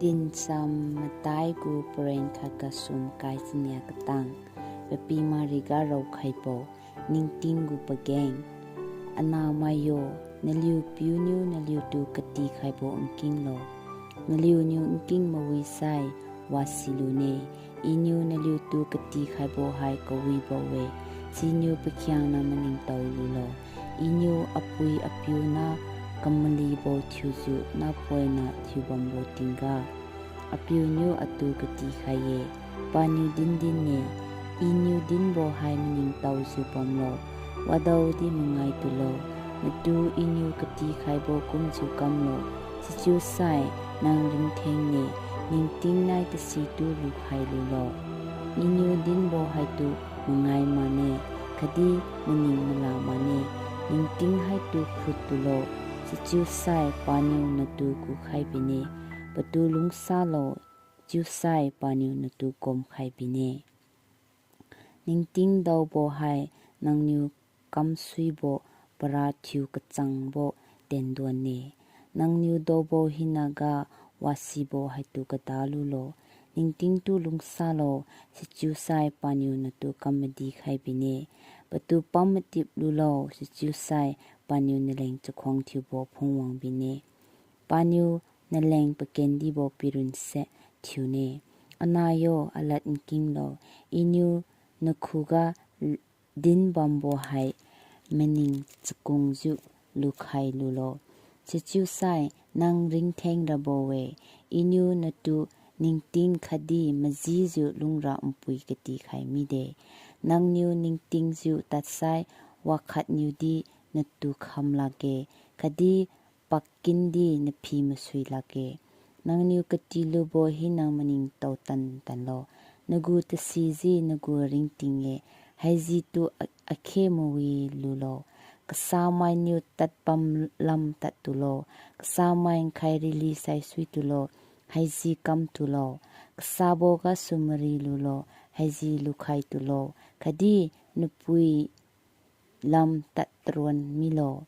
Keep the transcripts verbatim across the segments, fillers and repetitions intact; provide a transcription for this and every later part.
Tinsam matai gu paren khat gasu makai chania katang, papi mariga raokhaibo, ningting gu pageng. Anahmai yo, naliu piuniu naliutu katikhaibo nkinglo. Naliuniu nking mawisai wasilune. Iniu naliutu katikhaibo hai kawibo-e, siniu pakhiangna maningtao lulo. Iniu apui apiu na kamalibo thiujiu napoina thiubambo tingga, apiuniu atu katikhai-e, paniu din din-e. Iniu dinbo hai maningtaojiu bamlo, wadaodi mangai tulo. Natu Iniu katikhaibo kumjiu kamlo, sichiusai nang ringthengne, ningting nai tasitu lukhai lulo. Iniu dinbo haitu mangai mane, khatdi maning mala mane. Ningting haitu khut tulo, sichiusai paniu natu gukhai bine. Patu lungsalo, chiusai paniu natu komkhai bine. Ningting daobo hai nangniu kamsuibo parathiu kachangbo tenduan-e. Nangniu daobo hinaga wasibo haitu kadalulo. Ningtingtu lungsalo, sichiusai paniu natu kam madikhai bine. Patu pam matip lulo, sichiusai paniu naleng chakhuang thiubo phungwang bine. Paniu naleng pakendibo pirunse thiune. Anah yo, alad nkinglo, Iniu nakhuga dinbambo hai maning chakungjiu lukhai lulo. Sichiusai nang ringtheng rabo-e, Iniu natu ningting khatdi majijiu lungra npui katikhai mide. Nangniu ningtingjiu tadsai wakhatniudi natu kham lakge, khatdi pakkindi naphi masui lakge. Nangniu katilubo hina maningtao tan tanlo. Nagu tasiji nagu ringting-e, haiji tu a- akhe mawi lulo. Kasamainiu tadbam lam tad tulo. Kasamai nkhai rili saisui tulo, haiji kam tulo. Kasabo gasu mari lulo, haiji lukhai tulo, khatdi napui lam tad taruan milo.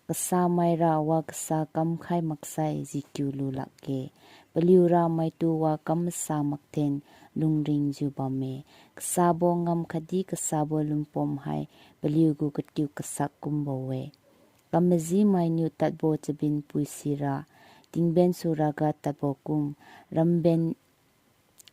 Kasamaira wa kasa kamkhai maksai jikiu lu lakge. Paliura maitu wa kam masa makthen lungringjiu bamme. Kasabo ngam khatdi kasabo lunpom hai paliugu katiu kasak kumbo-e. Kamajimainiu tadbo chabinpui sira, tingben suraga tadbo kum, ramben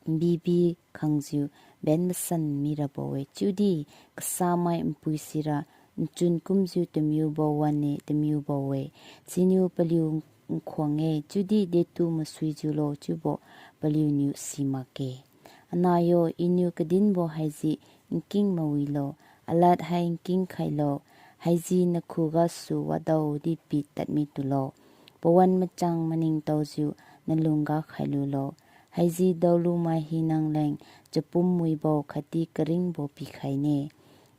bibi khangjiu ben masan mirabo-e. Chiudi kasamai npui sira nchun kumjiu tamiubo wan-e, tamiubo-e. Siniu paliu nkhuang-e, chiudi detu masuijiulo chiubo paliuniu simakge. Anah yo, Iniu kadinbo haiji nking mawilo, alad hai nking khailo, haiji nakhu gasu wadaodi pi tadmi tulo. Pawan machang maningtaojiu nalungga khailulo. Haiji daolumai hinang leng chapum wibo khatdi karingbo pikhaine.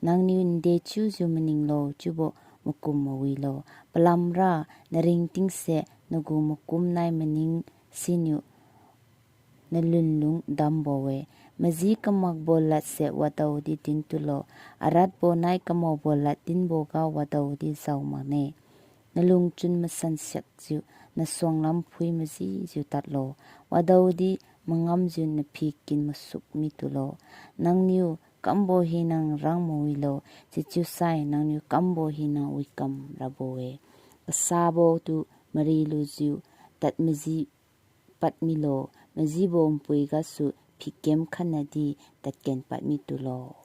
Nangniu nde chiujiu maninglo chiubo makum mawilo. Palamra naringtingse nagu makum nai maning siniu nalunlung dambo-e. Maji kamakbo ladse wadaodi din tulo, aratbo nai kamaobo lad dinboga wadaodi jao makne. Nalungchun masan siakjiu nasuanglam phui majijiu tadlo, wadaodi mangamjiu naphi kin masuk mi tulo. Nangniu kambo hinang rang mawilo, sichiusai nangniu kambo hinang wikam rabo-e. Kasabo tu mari lujiu tad maji pad milo, majibo npui gasu phikem khatnadi tadken pad mi tulo.